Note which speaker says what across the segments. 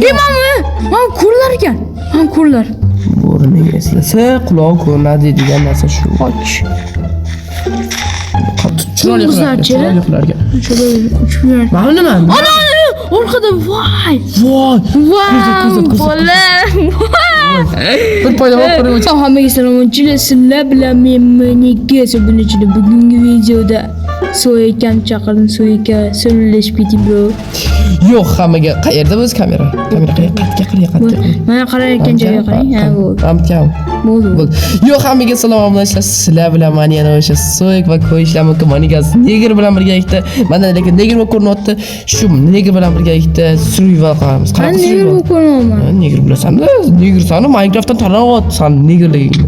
Speaker 1: Mana mana ko'rlar ekan. Mana ko'rlar.
Speaker 2: Bo'rini eslasa, qulog'i ko'rinadi degan narsa shu.
Speaker 1: Qoch.
Speaker 2: Chiroyli qilar,
Speaker 1: Kuzatchi.
Speaker 2: chiroyli qilar ekan.
Speaker 1: Chiroyli uchib yurar.
Speaker 2: Mana nima?
Speaker 1: Ana, ana, orqada voy.
Speaker 2: Voy!
Speaker 1: Voy,
Speaker 2: Ko'rsat, ko'rsat,
Speaker 1: bola.
Speaker 2: Bir foyda bor ko'ring.
Speaker 1: Hammaga salom, sizlar bilan men Meniki. Buning uchun bugungi videoda So'yakam chaqirdim, So'yaka so'rlashib keting bro.
Speaker 2: Yo'q, hammaga qayerda o'zi kamera? Kamera qayerga? Qayerga qarang, qayerga?
Speaker 1: Mana qarayotgan joyga qarang. Ha, bo'ldi.
Speaker 2: Amkam.
Speaker 1: Bo'ldi.
Speaker 2: Bo'ldi. Yo'q, hammaga salom obunachilar. Sizlar bilan men yana o'sha So'yk va ko'rishlar mumkin. Manigas negr bilan birgalikda, mana lekin negr bo'lib ko'rinyapti. Shu negr bilan birgalikda survival qilamiz.
Speaker 1: Men
Speaker 2: Qanaqa
Speaker 1: negr
Speaker 2: survival?
Speaker 1: bo'lib ko'rmayman.
Speaker 2: Ha, negr bilasan-da, negr sani Minecraftdan taniyapsan negrligingni.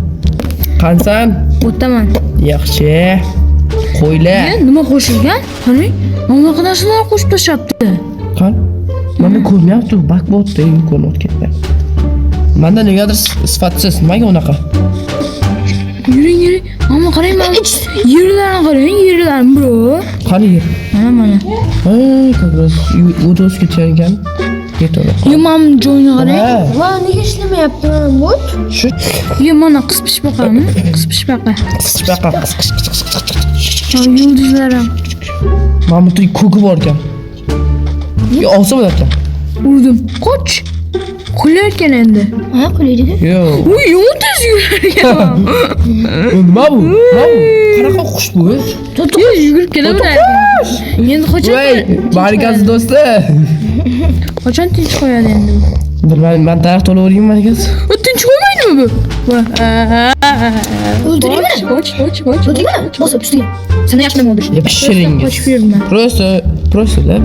Speaker 2: Qansan?
Speaker 1: O'taman.
Speaker 2: Yaxshi. Qo'ylar.
Speaker 1: E, nima qo'shilgan? Qarang, mana bunaqa narsalar qo'shib tashlabdi.
Speaker 2: Qan? Mana ko'rmayapti, bak bo'pti, ko'rinayotganda. Manda negadir sifatsiz, nimaga unaqa?
Speaker 1: Yuring, yuring. Mana qarang, mana yerlarni qarang, yerlarni bro.
Speaker 2: Qani yer?
Speaker 1: Mana mana.
Speaker 2: Hey, как раз o't o'sib ketgan ekan. Yetadi.
Speaker 1: Yo, mana joyini qarang.
Speaker 2: Ha,
Speaker 3: Va nega ishlamayapti mana bot?
Speaker 2: shu
Speaker 1: Yo, mana qisqishbaqami? Qisqishbaqa.
Speaker 2: qisqichbaqa qis qis qis qis qis qis.
Speaker 1: Mana yulduzlar ham.
Speaker 2: Mana bu ko'ki bor ekan. Yo, olsa bo'lar ekan.
Speaker 1: Urdim. Qoch. Qulayotgan endi.
Speaker 3: Ha, qulaydi.
Speaker 2: Yo'q.
Speaker 1: Uy, yomon tez yurar ekan.
Speaker 2: Nima bu? Nima bu? Qanaqa qush bu?
Speaker 1: Yo, yugurib kelaveradi. Endi qachon?
Speaker 2: Voy, barikasi do'stlar.
Speaker 1: Qachon tinch qo'yadi endi bu?
Speaker 2: Bilmadim, man daraxt olaveraymi barikasi?
Speaker 1: U tinch qo'ymaydimi bu?
Speaker 3: O'ldiraymi?
Speaker 1: Qoch, qoch, qoch.
Speaker 3: O'ldiraymi? Bosib ustiga.
Speaker 1: Seni yaxshi nima o'ldirish?
Speaker 2: Ya pishiringiz.
Speaker 1: Qochib yuribman.
Speaker 2: Просто, просто da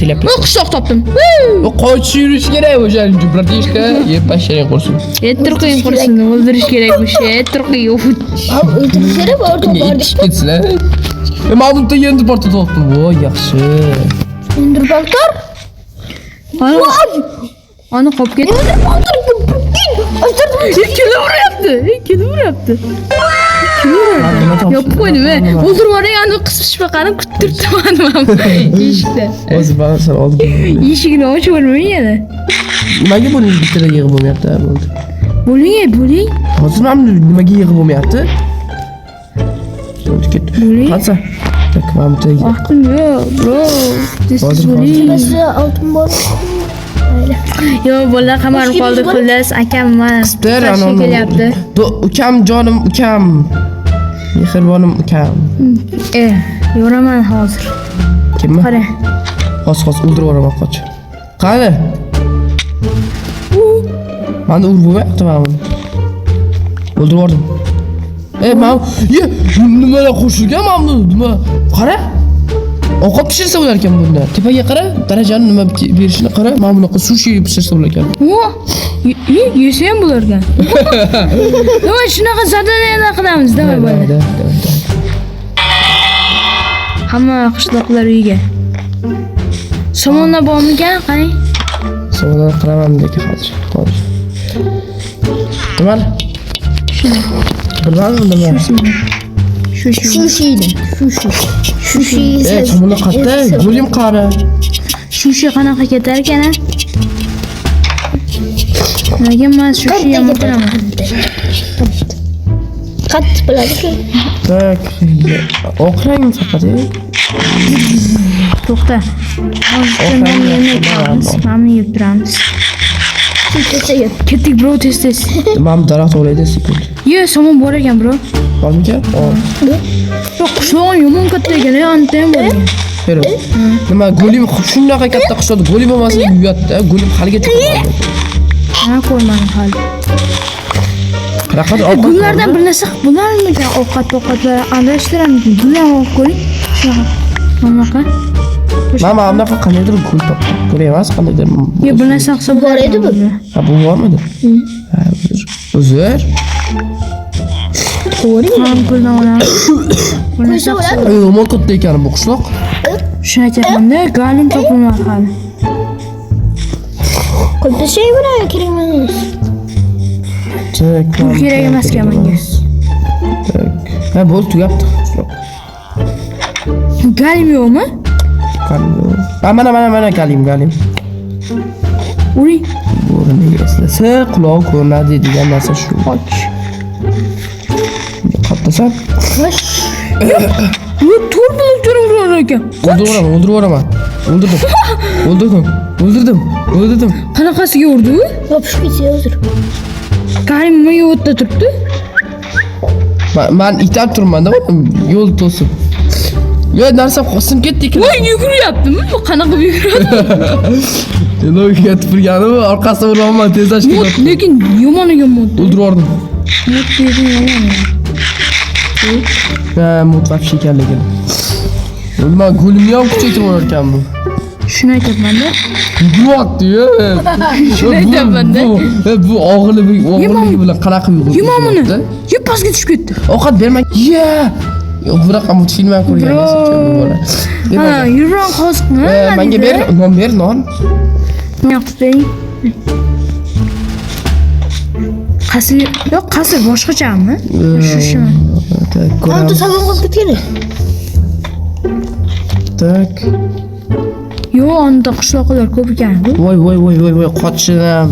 Speaker 2: tilab.
Speaker 1: O, qishloq topdim.
Speaker 2: O qochib yurish kerak o'shaning uchun, братишка. Yeb basharing qursin.
Speaker 1: Ettir qo'ying qursin, o'ldirish kerakmish. Ettir qo'ying.
Speaker 3: Ha, o'ldirish kerak, bordi, bordi.
Speaker 2: Ichib ketsin, a? E, men buni endi porta topdim. Voy, yaxshi.
Speaker 3: O'ldirib
Speaker 1: Ana qolib ketdi.
Speaker 3: O'ldirib,
Speaker 1: Kelaveryapti. Kelaveryapti.
Speaker 2: Nima topdim?
Speaker 1: Yopib qo'ydim. O'ldirib yuboring, ani qisqishbaqani kuttiribdi mani mana eshikda.
Speaker 2: Hozir ben sen oldim.
Speaker 1: Eshigini ochib yubormang yana.
Speaker 2: Nimaga buni bittada yig'ib bo'lmayapti? Ha, bo'ldi.
Speaker 1: Bo'ling, ey, bo'ling.
Speaker 2: Hozir mana buni nimaga yig'ib bo'lmayapti? Bo'ldi, ketdi.
Speaker 1: Bo'ling.
Speaker 2: Qancha? Так, mana bu yerga.
Speaker 1: Vaqtim yo'q, bro. Tez tez
Speaker 2: Hozir,
Speaker 1: bo'ling.
Speaker 3: Tepasida oltin bor.
Speaker 1: Yo, bolalar qamalib qoldi, xullas, akam mana.
Speaker 2: Bir
Speaker 1: Qarshi kelyapti.
Speaker 2: Ukam jonim ukam. Mehribonim ukam.
Speaker 1: E, yoraman hozir.
Speaker 2: Kimmi?
Speaker 1: Qara.
Speaker 2: Hozir hozir o'ldirib yuboraman qoch. Qani? Manda urib bo'lmayapti mana buni. O'ldirib yubordim. E, man ye, nimalar qo'shilgan mana bu nima? Qara. Ovqat pishirsa bo'lar ekan bunda. Tepaga qara, darajani nima berishini qara. Mana bunaqa sushi pishirsa bo'lar ekan.
Speaker 1: O, yesa ham bo'lar ekan. Nima shunaqa zadaniyalar qilamiz, давай
Speaker 2: Давай,
Speaker 1: bola.
Speaker 2: давай, давай.
Speaker 1: Hamma qishloqlar uyiga. Somonlar bormikan? Qarang.
Speaker 2: Savollar qilaman lekin hozir. Hozir. Nima? Bilmadim nima.
Speaker 1: Shu shu.
Speaker 3: Sushi. Sushi. Sushi.
Speaker 2: E, buni qayerda? Gulim qani?
Speaker 1: Shushi qanaqa ketar ekan? A? Lekin man sushi yomon ko'raman.
Speaker 3: Qattiq biladi-ku.
Speaker 2: Так, oq rangmi faqat? E?
Speaker 1: To'xta. Hozir mana yemak turamiz. Mana yeb turamiz.
Speaker 3: Tez
Speaker 1: Ketdik bro, tez tez.
Speaker 2: Mana bu daraxt olaydi sekund.
Speaker 1: Ye, somon bor ekan bro.
Speaker 2: Bormikan? Bor.
Speaker 1: Yo'q, qishlog'im yomon katta ekan, anta ham bor ekan.
Speaker 2: Beri. Nima golim shunaqa katta qishloqda golim bo'lmasa uyatda, golim haligacha ko'rmadim.
Speaker 1: Ha, ko'rmadim hali.
Speaker 2: Qanaqadir ovqat.
Speaker 1: Gullardan bir narsa qilib bo'larmikan? Ovqat, ovqatlar aralashtiramikan? Gul ham olib ko'ring. Shunaqa. Bunaqa.
Speaker 2: Mana mana bunaqa qandaydir gul topdim. Gul emas, qandaydir.
Speaker 1: Yo, bir narsa qilsa
Speaker 3: Bor edi bu.
Speaker 2: Ha, bu bormidi? Ha, uzr. Uzr.
Speaker 3: To'g'rimi?
Speaker 1: Ham guldan olamiz. Bir narsa
Speaker 3: Qo'ysa
Speaker 1: qilsa.
Speaker 3: bo'ladimi?
Speaker 2: Ey, yomon katta ekan bu qishloq.
Speaker 1: Shuni aytyapman-da, galim topilmadi hali.
Speaker 3: Qo'yib tashlay buni, kerak emas.
Speaker 2: Так,
Speaker 1: Bu kerak emas ekan menga.
Speaker 2: Так. Ha, bo'ldi, tugabdi qishloq.
Speaker 1: Galim yo'qmi?
Speaker 2: Galim yo'q. Ha, mana mana mana galim, galim.
Speaker 1: Uring.
Speaker 2: Bo'rini eslasa, qulog'i ko'rinadi degan narsa shu.
Speaker 1: Och.
Speaker 2: Qattasam,
Speaker 1: Bu to'rt blokdan urar ekan.
Speaker 2: o'ldirib yuboraman, o'ldirib yuboraman. O'ldirdim. O'ldirdim. O'ldirdim. O'ldirdim.
Speaker 1: Qanaqasiga urdi u?
Speaker 3: Yopishib ketsa hozir.
Speaker 1: Karim nimaga o'tda turibdi?
Speaker 2: Man itab turman-da, yo'l to'sib. Yo, narsa qosim ketdi ekan.
Speaker 1: Voy, yuguryaptimi? Bu qanaqa yuguradi?
Speaker 2: Logiga tupurgani bu orqasidan uryapman, tezlashib
Speaker 1: Mod,
Speaker 2: ketyapti.
Speaker 1: lekin yomon ekan mod.
Speaker 2: O'ldirib yubordim.
Speaker 1: Mod lekin yomon.
Speaker 2: Ha, mod вообще ekan lekin. Man go'limni ham kuchaytirib yuborar ekan bu.
Speaker 1: Shuni aytyapman-da.
Speaker 2: Yuguryapti-yu.
Speaker 1: Shuni aytyapman-da.
Speaker 2: Bu og'irligi bilan qanaqa yugurib
Speaker 1: Yema buni.
Speaker 2: yuguryapti?
Speaker 1: Ye, pastga tushib ketdi.
Speaker 2: Ovqat berma. Ye. Yo'q, bunaqa multfilm ham ko'rgan
Speaker 1: Bro.
Speaker 2: ekan bu bola.
Speaker 1: Ha,
Speaker 2: Berma.
Speaker 1: yurgan qoziqmi?
Speaker 2: Menga ber, non ber, non.
Speaker 1: Yo'q, bering. Qasr, yo'q, qasr boshqachami? Shu.
Speaker 2: Так,
Speaker 3: Anta
Speaker 2: ko'ramiz.
Speaker 3: sabun qolib ketgan.
Speaker 2: Так.
Speaker 1: Yo'q, unda qishloqlar ko'p ekan.
Speaker 2: Voy, voy, voy, voy, voy, qochdim.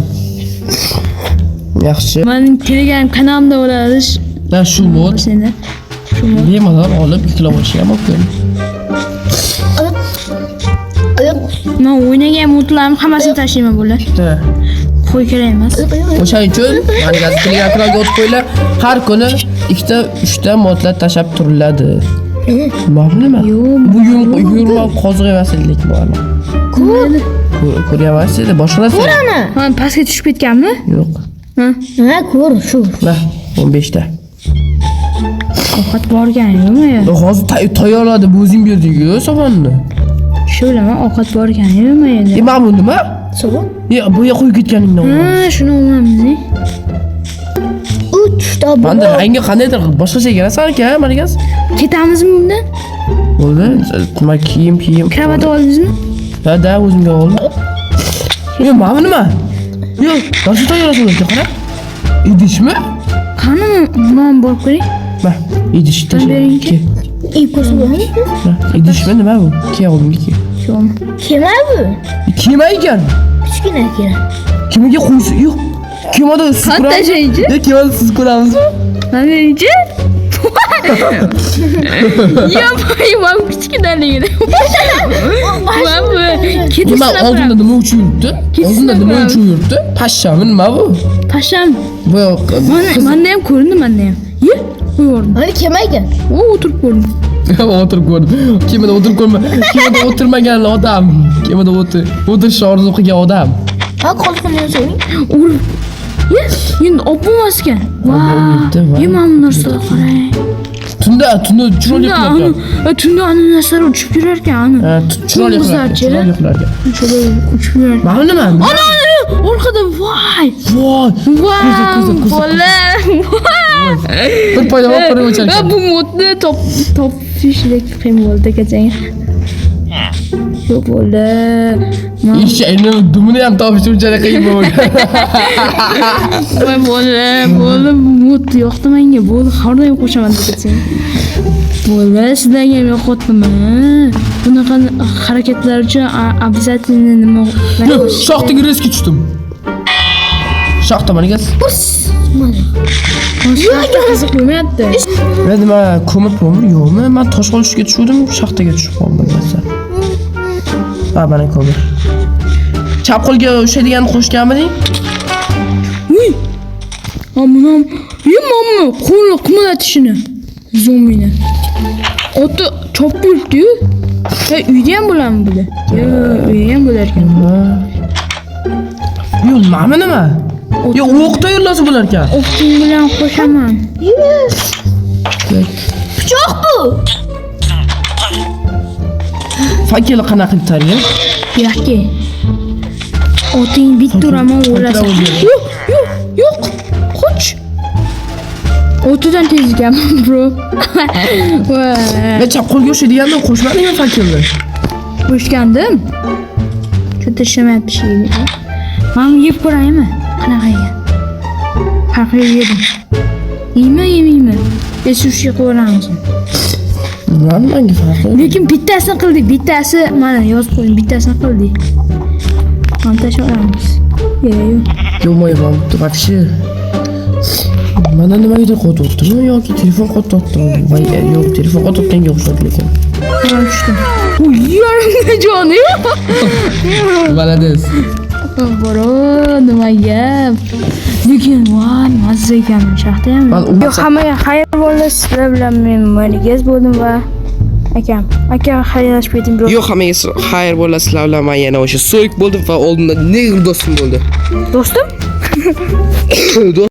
Speaker 2: Yaxshi.
Speaker 1: Mening Telegram kanalimda bo'ladi.
Speaker 2: Ha, shu mod
Speaker 1: Senda. Shu mod.
Speaker 2: bemalol olib yuklab olishga mumkin.
Speaker 3: Oyoq.
Speaker 1: Men o'ynagan modlarni hammasini tashlayman bo'ladi.
Speaker 2: Ha.
Speaker 1: Qo'y kerak emas.
Speaker 2: O'shaning uchun mani gaz Telegram kanalga o'tib qo'yinglar. Har kuni ikkita, uchta modlar tashlab turiladi. Nima bu nima?
Speaker 1: Yo'q,
Speaker 2: Bu yurma qoziq emas edi lekin bu hali.
Speaker 1: Ko'r.
Speaker 2: Ko'ryapsiz edi, boshqa narsa.
Speaker 3: Ana.
Speaker 1: Ha, pastga tushib ketganmi?
Speaker 2: Yo'q.
Speaker 1: Ha,
Speaker 3: Ha, ko'r shu.
Speaker 2: Mana 15 ta.
Speaker 1: ovqat borgan yo'qmi ya?
Speaker 2: Hozir tayyorladi, bu o'zing berding-ku sovonni.
Speaker 1: Shu bilaman, ovqat borgan yo'qmi endi?
Speaker 2: E, mana bu nima?
Speaker 3: Sabun.
Speaker 2: E, bu yerga qo'yib ketganingdan.
Speaker 1: Ha, shuni olamiz.
Speaker 3: Uchta
Speaker 2: Manda rangi qandaydir boshqacha ekan, sanki, ha, mana gaz.
Speaker 1: Ketamizmi bundan?
Speaker 2: Bo'ldi. Nima kiyim, kiyim.
Speaker 1: Kravat oldingizmi?
Speaker 2: Ha, da o'zimga oldim. Yo, mana bu nima? Yo, narsa tayyorlasin ekan, qara. Idishmi?
Speaker 1: Qani non borib ko'ring.
Speaker 2: Ma, idish tasha.
Speaker 1: Bering-chi.
Speaker 2: Ke.
Speaker 3: Ip ko'rsa bo'ladimi?
Speaker 2: Ma, idishmi nima bu? Ke oldimga ke.
Speaker 1: Yo'qmi?
Speaker 3: Kema bu.
Speaker 2: Kema ekan.
Speaker 3: Kichkina kema.
Speaker 2: Kemaga qo'ysa, yo'q. Kemada siz
Speaker 1: Qani
Speaker 2: ko'ramiz.
Speaker 1: tashlaychi?
Speaker 2: Yo, kemada siz ko'ramizmi?
Speaker 1: Mana berinchi. Ya, voy, kichkinaligida. Mana bu
Speaker 2: Nima
Speaker 1: ketisini
Speaker 2: oldinda nima uchib yuribdi?
Speaker 1: Ketisini
Speaker 2: Oldinda nima
Speaker 1: ko'ramiz.
Speaker 2: uchib yuribdi? Pashshami nima bu?
Speaker 1: Pasham.
Speaker 2: Bu
Speaker 1: Mana menda ham ko'rindi, menda ham. Ye, qo'yib
Speaker 3: Mana kema ekan.
Speaker 1: O, o'tirib ko'rdim.
Speaker 2: o'tirib ko'rdim. Kemada o'tirib ko'rma. Kemada o'tirmagan odam. Kemada o'tirishni orzu qilgan odam.
Speaker 3: Ha, qo'lqini yozing.
Speaker 1: Urib. Ye, endi olib bo'lmas ekan.
Speaker 2: Olib
Speaker 1: Voy. Ye, mana bu narsalar qarang.
Speaker 2: Tunda chiroyli
Speaker 1: Tunda
Speaker 2: qilar
Speaker 1: ani,
Speaker 2: ekan.
Speaker 1: tunda ani narsalar uchib yurar ekan, ani.
Speaker 2: Ha, chiroyli qilar ekan.
Speaker 1: Qo'ng'izlarchi?
Speaker 2: Chiroyli qilar ekan.
Speaker 1: Chiroyli uchib yurar ekan.
Speaker 2: Mana nima?
Speaker 1: Ana, ana, orqada voy.
Speaker 2: Voy!
Speaker 1: Voy,
Speaker 2: Ko'za, ko'za, ko'za.
Speaker 1: bola.
Speaker 2: Bir paydo bo'lib ko'rib o'char
Speaker 1: Va
Speaker 2: ekan.
Speaker 1: bu modni topishlik qiyin bo'ldi kechagi. Yo'q bo'ldi.
Speaker 2: Eshakni dumini ham topish unchalik qiyin bo'lmagan.
Speaker 1: Voy bo'ldi, bo'ldi, bu mod yoqdi menga. Bo'ldi, har doim qo'shaman kechagi. Bo'ldi, sizlarga ham yoqyaptimi? Bunaqa harakatlar uchun обязательно nima
Speaker 2: Yo'q, Shaxtaga reski tushdim. Shaxta mana gaz.
Speaker 1: Shaxta qiziq bo'lmayapti.
Speaker 2: Men nima ko'mir po'mir yo'qmi? Men tosh olishga tushdim, shaxtaga tushib qoldim masalan. Ha, mana ko'mir. Chap qo'lga ushlaydiganni qo'shganmiding?
Speaker 1: Uy! Ha, buni ham Ye, mamma, qo'lni qimirlatishini. Zombini. Oti chopib yuribdi-yu. Ha, uyda ham bo'ladimi bular? Yo'q, uyda ham bo'lar ekan.
Speaker 2: Ha. Yo'q, mana nima? Yo'q, o'q tayyorlasa bo'lar ekan.
Speaker 1: O'qing bilan qo'shaman.
Speaker 3: Pichoq bu.
Speaker 2: Fakeli qanaqa qilib tayyor?
Speaker 1: Yo'qki. Oting bitta uraman o'lasan.
Speaker 2: Fakir
Speaker 1: Yo'q, yo'q, yo'q. Qoch. Otidan tez ekanman, bro. Voy.
Speaker 2: Men chap qo'lga ushlaydiganni qo'shmadingmi fakelni?
Speaker 1: Qo'shgandim. Cho'ta ishlamayapti shekilli. Man yeb ko'raymi? Qanaqa ekan? Farqi yo'q yedim. Yeymi, yemaymi? E, sushi qilib
Speaker 2: Nima menga farqi? yo'q.
Speaker 1: Lekin bittasini qildik, bittasi mana yozib qo'ying, bittasini qildik. Mana tashlab olamiz. Yo'q.
Speaker 2: Yo'q, man вообще mana nimagadir qotyaptimi yoki telefon qotyaptimi? Voy, yo'q, telefon qotayotganga o'xshaydi lekin.
Speaker 1: Man tushdim. Uy, yarimta joni yo'q.
Speaker 2: Молодец.
Speaker 1: Bro, nima gap? Lekin voy, mazza ekan shaxta ham.
Speaker 2: Man
Speaker 1: Yo'q, hammaga xayr bo'ldi. Sizlar bilan men Marigaz bo'ldim va akam. Aka, xayrlashib keting, bro.
Speaker 2: Yo'q, hammaga xayr bo'ladi, sizlar bilan men yana o'sha Soyik bo'ldim va oldimda negr do'stim bo'ldi.
Speaker 1: Do'stim?
Speaker 2: Do'st